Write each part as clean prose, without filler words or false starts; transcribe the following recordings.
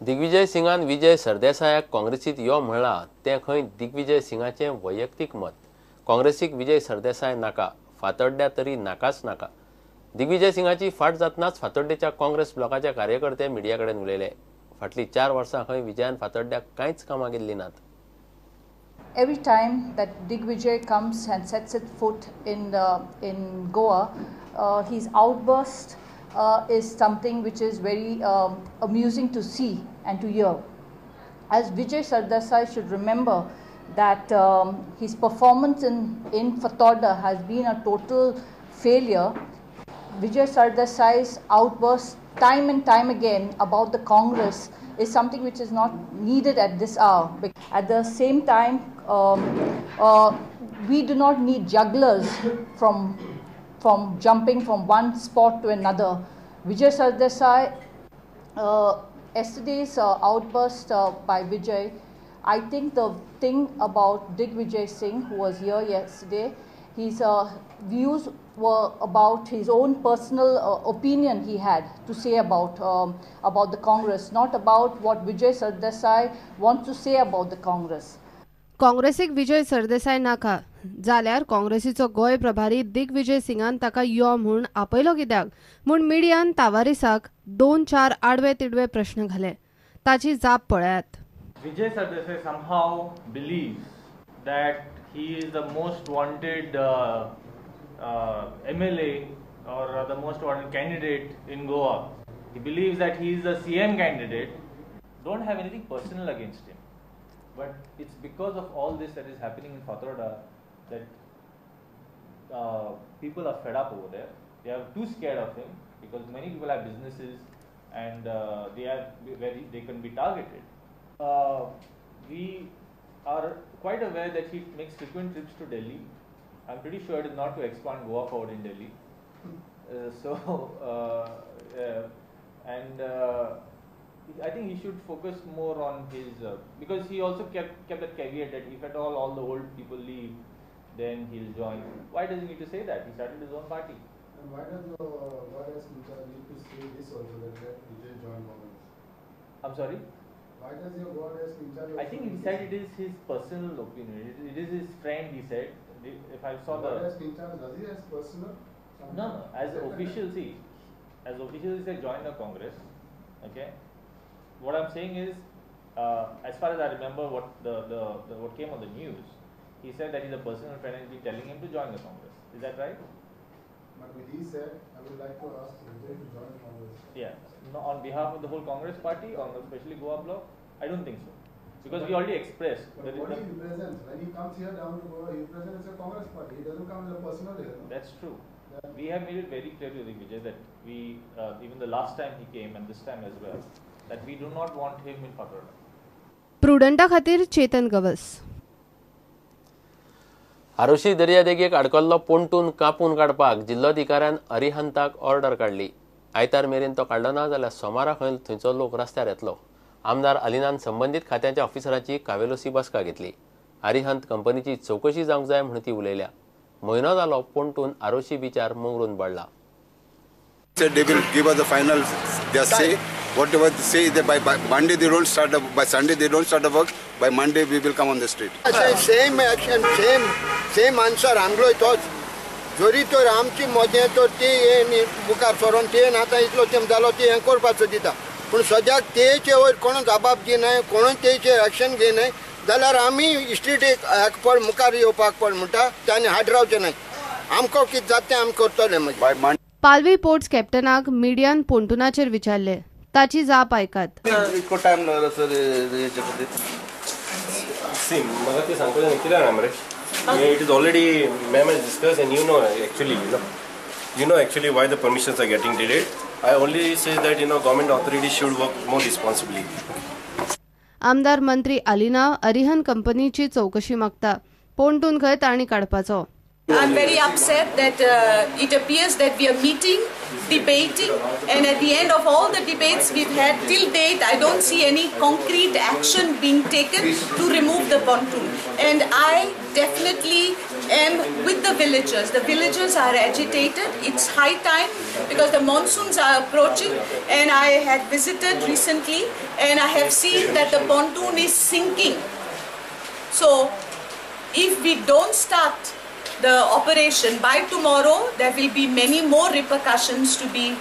दिग्विजय सिंगान विजय सरदेसायाक काँग्रेसीत यो म्हणलां तें खंय दिग्विजय सिंगाचें वैयक्तीक मत. काँग्रेसीक विजय सरदेसाय नाका, फातोड्ड्या तरी नाकाच नाका. दिग्विजय सिंगाची फाट जातनाच फातोड्डेच्या काँग्रेस ब्लॉकाचे कार्यकर्ते मिडिया कडेन उलयले. फाटलीं 4 वर्सां खंय विजयान फातोड्ड्याक कांयच कामां केल्लीं नात. Every time that Digvijay comes and sets his foot in Goa, his outburst is something which is very amusing to see and to hear. As Vijay Sardesai should remember that his performance in Fatorda has been a total failure. Vijay Sardesai's outburst time and time again about the Congress is something which is not needed at this hour. At the same time, we do not need jugglers from jumping from one spot to another. Vijay Sardesai, yesterday's outburst by Vijay, I think the thing about Digvijay Singh, who was here yesterday, his views were about his own personal opinion he had to say about the Congress, not about what Vijay Sardesai wants to say about the Congress. काँग्रेसीक Vijay Sardesai नाका जाल्यार काँग्रेसीचो गोंय प्रभारी दिग्विजय सिंगान ताका यो म्हूण आपयलो कित्याक म्हूण मिडियान तावारीसाक 2-4 आडवे तिडवे प्रश्न घाले. ताची जाप पळयात. Vijay Sardesai somehow believes that he is the most wanted MLA or the most wanted candidate in Goa. He believes that he is the CM candidate. Don't have anything personal against him. But it's because of all this that is happening in Fatorda that people are fed up over there. They are too scared of him because many people have businesses and they are very, they can be targeted. We are quite aware that he makes frequent trips to Delhi. I'm pretty sure it is not to expand Goa Forward in Delhi. I think he should focus more on his, because he also kept that caveat that if at all the old people leave, then he'll join. Why does he need to say that? He started his own party. And why does the Goa need to say this also, that Vijay joined Congress? I'm sorry? Why does your Goa in charge? I think he said it is his personal opinion. It is his friend, he said. If I saw the... Goa in charge, does he as personal? No, no. As official, see, as official, he said join the Congress. Okay. What I'm saying is, as far as I remember, what what came on the news, he said that he's a personal friend and he's been telling him to join the Congress. Is that right? But he said, I would like to ask Vijay to join Congress. Yeah. No, on behalf of the whole Congress party, or especially Goa Bloc, I don't think so. Because we already expressed. But what he represents, when he comes here down to Goa, he represents a Congress party. He doesn't come as a personal here. No? That's true. Yeah. We have made it very clear to Vijay that we, even the last time he came and this time as well, that we do not want him in Fatorda. प्रुडंटा खातीर Chetan Gawas. आरोशी दर्यादेगेक आडकल्लो pontoon कापून काडपाक जिल्लोधिकाऱ्यान अरिहंताक order काडली. आयतार मेरेन तो काडलो ना जाल्यार सोमारा खंय थंयचो लोक रस्त्यार येतलो. आमदार अलिनान संबंदीत खात्याच्या ऑफिसरांची कावेलोसी बसका घेतली. अरिहंत कंपनीची चवकशी जावंक जाय म्हूण ती उलयल्या. म्हयनो जालो पोंटून आरोशी बिचार मंगरून पडला. They will give us the final their say. Whatever they say, that by Monday they don't start up, by Sunday they don't start the work, by Monday we will come on the street. Same action, same answer. आमगेलो तोच जरी तर आमची मजें तर ती हें मुखार सरोन तें आतां इतलो तेंप जालो ती हें करपाचो दिता, पूण सद्याक तेचे वयर कोणूच जबाब दिनाय, कोणूच तेचेर एक्शन घेयनाय जाल्यार आमी स्ट्रीटीक एक पळ मुखार येवपाक पड म्हणटा तांणी हाड रावचें न्हय. आमकां कितें जाता तें आमी करतले मागीर. पालवी पोर्ट्स कॅप्टनाक मिडियान पोंटुनाचेर विचारले, ताची जाप आयकात. इतको टायम लागला सर हेच्या खातीर? सी, म्हाका तें सांगपाचें न्ही, कितें जाणा मरे, it is already ma'am has discuss and you know actually, you know actually why the permissions are getting delayed. I only say that you know government authority should work more responsibly. आमदार मंत्री आलिना अरिहंत कंपनीची चौकशी मागता, pontoon खंय तांणी काडपाचो. I'm very upset that it appears that we are meeting, debating, and at the end of all the debates we've had till date, I don't see any concrete action being taken to remove the pontoon. And I definitely am with the villagers. The villagers are agitated. It's high time because the monsoons are approaching, and I had visited recently and I have seen that the pontoon is sinking. So if we don't start the operation by tomorrow, there will be many more repercussions to be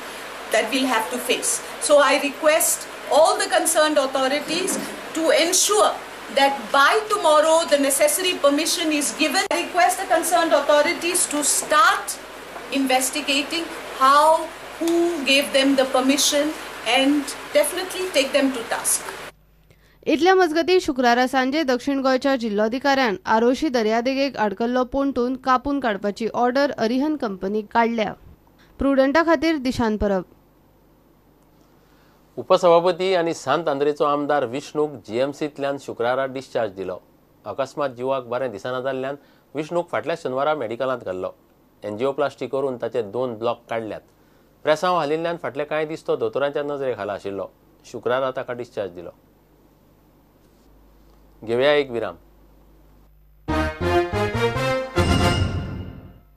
that we'll have to face. So I request all the concerned authorities to ensure that by tomorrow the necessary permission is given. I request the concerned authorities to start investigating how, who gave them the permission and definitely take them to task. इतल्या मजगती शुक्रारा सांजे दक्षिण गोंयच्या जिल्लोधिकाऱ्यान आरोशी दर्यादेगेक आडकल्लो pontoon कापून काडपाची order Arihant कंपनीक काडल्या. प्रुडंटा खातीर दिशान परब. उपसभापती आनी सांत आंद्रेचो आमदार विष्णूक जीएमसींतल्यान शुक्रारा डिस्चार्ज दिलो. अकस्मात जिवाक बरें दिसना जाल्ल्यान विष्णूक फाटल्या शेनवारा मेडिकलांत घाल्लो. एन्जिओप्लास्टी करून ताचे 2 ब्लॉक काडल्यात. प्रेसांव हालिल्ल्यान फाटले कांय दीस तो दोतोरांच्या नजरे खाला आशिल्लो. शुक्रारा ताका डिस्चार्ज दिलो. घेवया एक विराम.